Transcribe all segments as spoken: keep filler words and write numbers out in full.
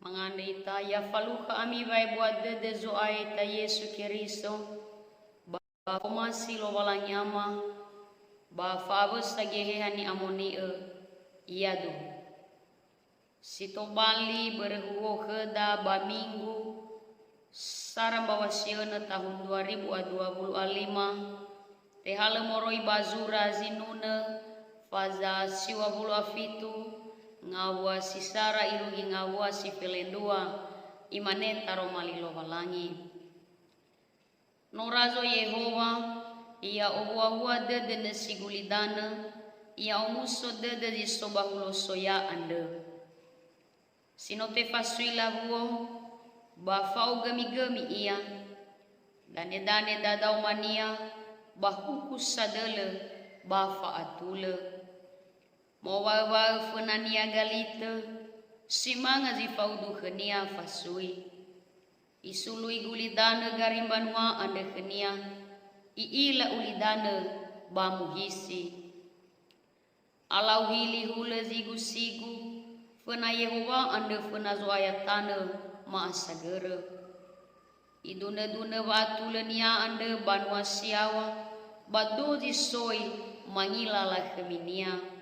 Mangandrö ita, ya falukha ami wa'ebua dödö Zo'aya ita Yesu Keriso, ba fa'omasi Lowalangi Ama, ba fa'awösa Geheha Ni'amoni'ö, iadu. Si tobali börö huhuo khöda ba Minggu, sara mbaŵa siönö tahun dua ribu a dua wulu a lima, tehalö moroi ba zura zinunö, faza siŵa wulu a fitu, ngawua si sara irugi ngawua si felendrua, imane taroma li Lowalangi. No razo Yehowa, ya owuawua dödö nösi gulidanö, ya omuso dödö zi so ba hulö soya andrö. Si no tefasui lawuo, ba fa'ogömigömi ia. Danedane dadaomania, ba huku sadölö, ba fa'atulö. Mowaöwaö fönania galitö, si manga zi fa'udu khönia fasui. Isului gulidanö gari mbanua andrö khönia, i'ila ulidanö ba muhisi. Alau hili hulö zigu-sigu, föna Yehowa andrö föna Zo'aya tanö ma'asagörö. Idunödunö wa'atulönia andrö banua si yaŵa, ba dozi soi mangila lakhöminia.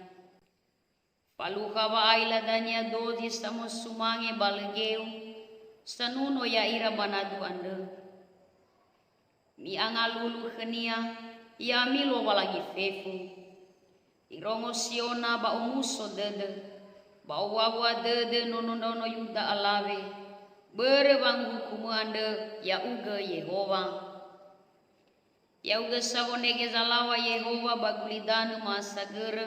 Falukha wa'aila dania dozi samosumange ba lö geu, sanuno ya'ira ba nadu andrö. Mi'angalulu khönia, ya'ami Lowalangi fefu. Irongo Siona ba omuso dödö, ba owuawua dödö nono ndraono Yuda alawe, börö wanguhukumö andrö ya'ugö Yehowa. Ya'ugö sa wondrege zalaŵa Yehowa ba gulidanö ma'asagörö,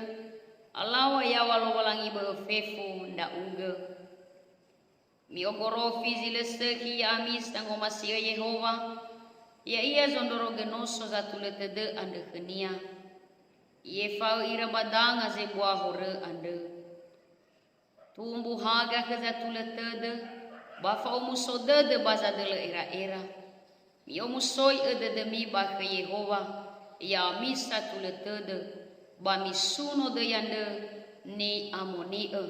alaŵa yaŵa Lowalangi bö'ö fefu ndra'ugö. Mi'ogorofi zi lö sökhi ya'ami sangomasi'ö Yehowa, ya'ia zondrorogö noso zatulö tödö andrö khönia. I'efa'ö ira ba danga zebua horö andrö. Tumbu haga khö zatulö tödö, ba fa'omuso dödö ba zadölö era'era. Mi'omusoi'ö dödömi ba khö Yehowa, ya'ami satulö tödö, ba misuno döi andrö ni'amoni'ö.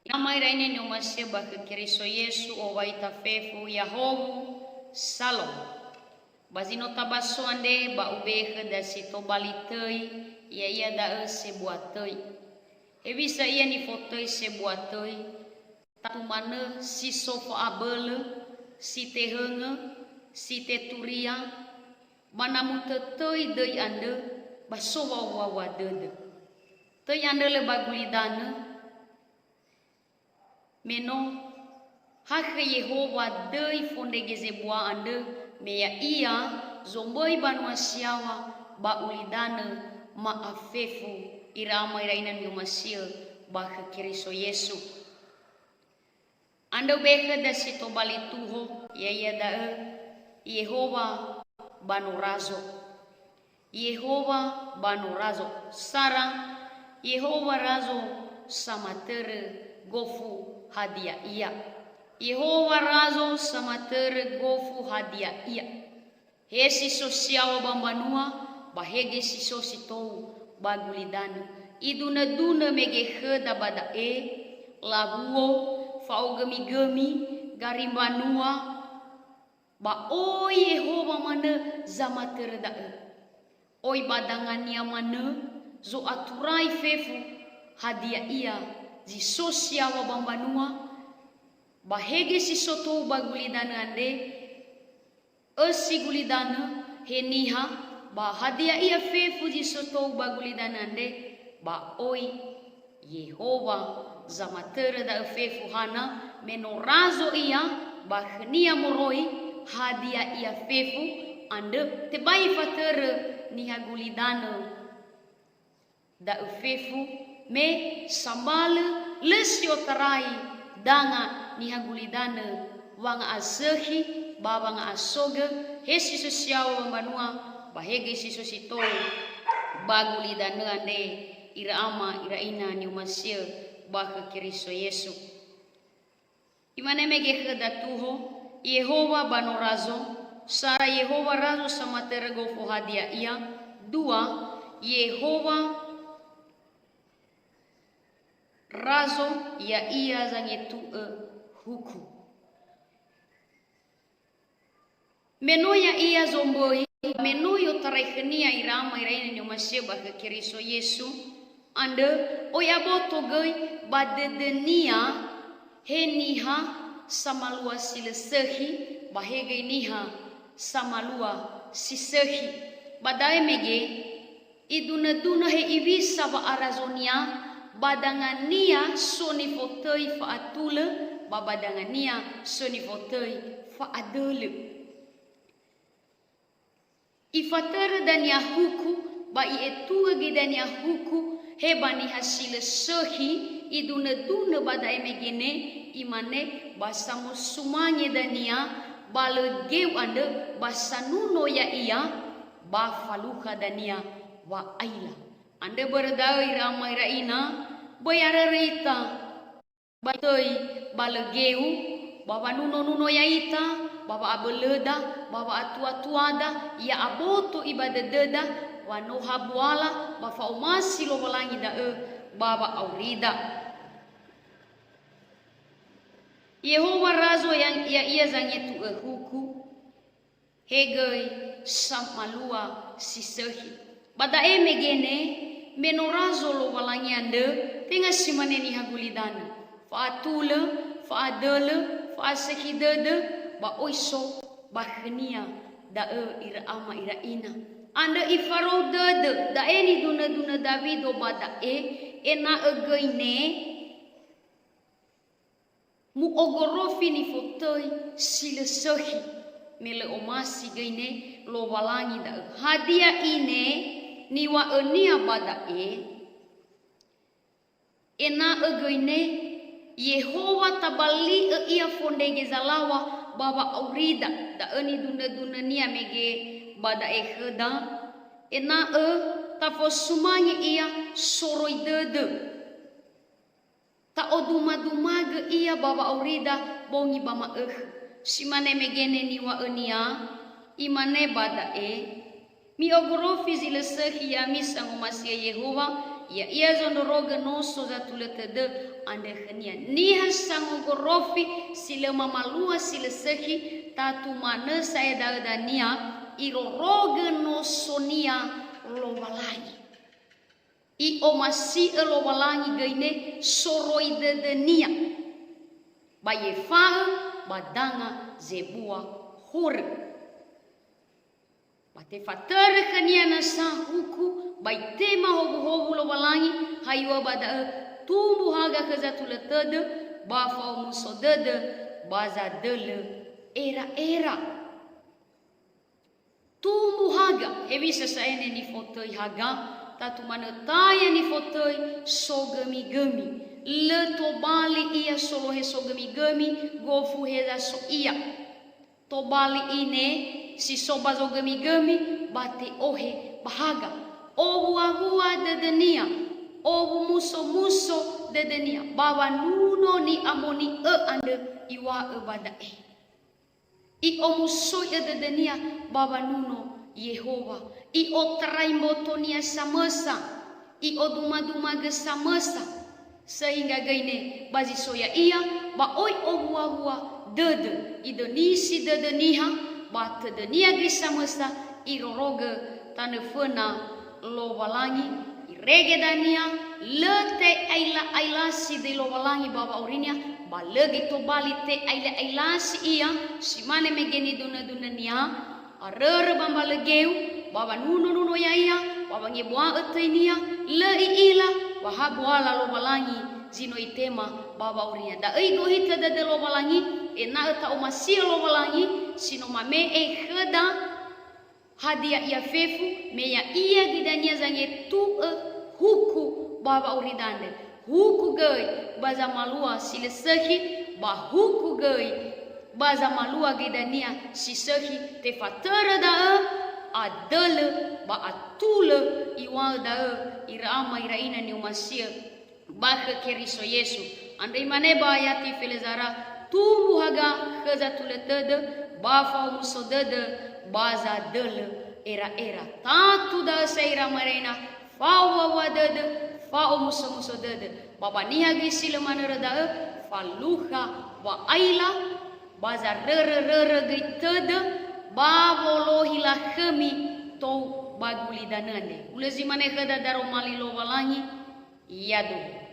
Ira ama ira ina ni'omasi'ö ba khö Keriso Yesu, owai ita fefu, ya'ahowu, Salom. Ba zi no tabaso andre ba ube'e khöda si tobali töi, ya'ia da'ö sebua töi. Hewisa ia nifotöi sebua töi? Tatu manö si so fa'abölö, si tehöngö, si teturia, ba na mutötöi döi andrö, ba so wa'owuawua dödö. Töi andrö lö ba gulidanö, me no ha khö Yehowa döi fondrege zebua andrö, me ya'ia zomböi banua si yaŵa ba ulidanö ma'afefu ira ama ira ina ni'omasi'ö ba khö Keriso Yesu. Andrö ube'e khöda si tobali tuho, ya'ia da'ö Yehowa ba no razo. Yehowa ba no razo. Sara, Yehowa razo samatörö gofu hadia ia. Yehowa razo samatörö gofu hadia ia. He si so si yaŵa ba mbanua, ba he göi si so si tou ba gulidanö. Idunödunö mege khöda ba da'e, lawuo, fa'ogömigömi, gari mbanua, ba oi Yehowa manö zamatörö da'ö. Oi ba dangania manö, zo'aturai fefu, hadia ia zi so si yaŵa ba mbanua, ba he göi si so tou ba gulidanö andre, ösi gulidanö, he niha, ba hadia ia fefu zi so tou ba gulidanö andre, ba oi Yehowa zamatörö da'ö fefu hana, me no razo ia, ba khönia moroi hadia ia fefu andrö, tebai ifatörö niha gulidanö da'ö fefu, me sambalö lö si otarai danga niha gulidanö, wanga'asökhi ba wanga'asogö, he si so si yaŵa ba mbanua, ba he göi si so si tou ba gulidanö andre, ira ama, ira ina ni'omasi'ö ba khö Keriso Yesu. Imane mege khöda tuho, Yehowa ba no razo, sara Yehowa razo samatörö gofu hadia ia, dua, Yehowa razo, ya'ia zangetu'ö huku. Me no ya'ia zomböi, me no i'otarai khönia ira ama ira ina ni'omasi'ö ba khö Keriso Yesu, andrö, oi aboto göi ba dödönia he niha samalua si lö sökhi, ba he göi niha samalua si sökhi. Ba da'e mege, idunödunö hewisa wa'arazonia, ba dangania so nifotöi fa'atulö, ba ba dangania so nifotöi fa'adölö. Ifatörö dania huku, ba i'etu'ö göi dania huku, he ba niha si lö sökhi, idunödunö ba da'e mege ne, imane, ba samosumange dania, ba lö geu andrö, ba sanuno ya'ia, ba falukha dania wa'aila. Andrö börö da'ö ira ama ira ina, böi arörö ita, ba töi, ba lö geu, ba wanuno-nuno ya'ita, ba wa'abölöda, ba wa'atuatuada, ya'aboto'i ba dödöda, wa no ha buala, ba fa'omasi Lowalangi da'ö, ba wa'aurida. Yehowa razo ya-, ya'ia zangetu'ö huku, he göi samalua si sökhi. Ba da'e mege ne, me no razo Lowalangi andrö, tenga si mane niha gulidanö. Fa'atulö, fa'adölö, fa'asökhi dödö, ba oi so ba khönia da'ö ira ama ira ina. Andrö ifarou dödö, da'e nidunödunö Dawido ba da'e, ena'ö göi ne, mu'ogorofi nifotöi si lö sökhi, me lö omasi göi ne Lowalangi da'ö. Hadia ine niŵa'önia ba da'e? Ena'ö göi ne Yehowa tabali'ö ia fondrege zalaŵa ba wa'aurida, da'ö nidunödunönia mege ba da'e khöda, ena'ö tafosumange ia soroi dödö. Ta'odumadumagö ia ba wa'aurida bongi ba ma'ökhö. Si mane mege ne niŵa'önia, imane ba da'e, mi'ogorofi zi lö sökhi ya'ami sangomasi'ö Yehowa, ya'ia zondrorogö noso zatulö tödö andrö khönia. Niha sangogorofi si lö mamalua si lö sökhi, tatu manö sa'ae da'ö dania, irorogö nosonia Lowalangi. I'omasi'ö Lowalangi göi ne soroi dödönia, ba i'efa'ö ba danga zebua horö. Ba tefatörö khönia nasa huku, ba itema howuhowu Lowalangi, hayua ba da'ö tumbu haga khö zatulö tödö, ba fa'omuso dödö, ba zadölö era'era. Tumbu haga, hewisa sa'ae ne nifotöi haga, tatu manö taya nifotöi sogömigömi. Lö tobali ia solohe sogömigömi, gofu heza so ia. Tobali ine si so ba zogömigömi ba te'ohe ba haga. Owuawua dödönia, owumusomuso dödönia, ba wanuno ni'amoni'ö andrö iŵa'ö ba da'e. I'omusoi'ö dödönia ba wanuno Yehowa. I'otarai mbotonia samösa. I'odumadumagö samösa. Sehingga göi ne ba zi so ya'ia, ba oi owuawua dödö. Idönisi dödö niha, ba tödönia göi samösa irorogö tanö föna Lowalangi, irege dania, lö te'aila'ailasi döi Lowalangi ba wa'aurinia, ba lö göi tobali te'aila'ailasi ia, si mane mege nidunödunönia, arörö ba mbalö geu, ba wanunonuno ya'ia, ba wangebua'ö töinia, lö i'ila wa ha buala Lowalangi zi no itema ba wa'aurinia. Da'ö igohitö dödö Lowalangi, ena'ö ta'omasi'ö Lowalangi si no mame'e khöda, hadia ia fefu, me ya'ia göi dania zangetu'ö huku ba wa'aurida andre. Huku göi ba zamalua si lö sökhi, ba huku göi ba zamalua göi dania si sökhi, tefatörö da'ö adölö ba atulö iŵa'ö da'ö ira ama ira ina ni'omasi'ö ba khö Keriso Yesu. Andrö imane ba ayati felezara, tumbu haga khö zatulö tödö, ba fa'omuso dödö, ba zadölö era'era. Tatu da'ö sa'ae ira ama ira ina, fa'owuawua dödö, fa'omusomuso dödö. Ba ba niha göi si lö manörö da'ö, falukha wa'aila, ba zarörö-rörö göi tödö, ba wolohi lakhömi tou ba gulidanö andre. Hulö zi mane khöda daroma li Lowalangi, yaduhu.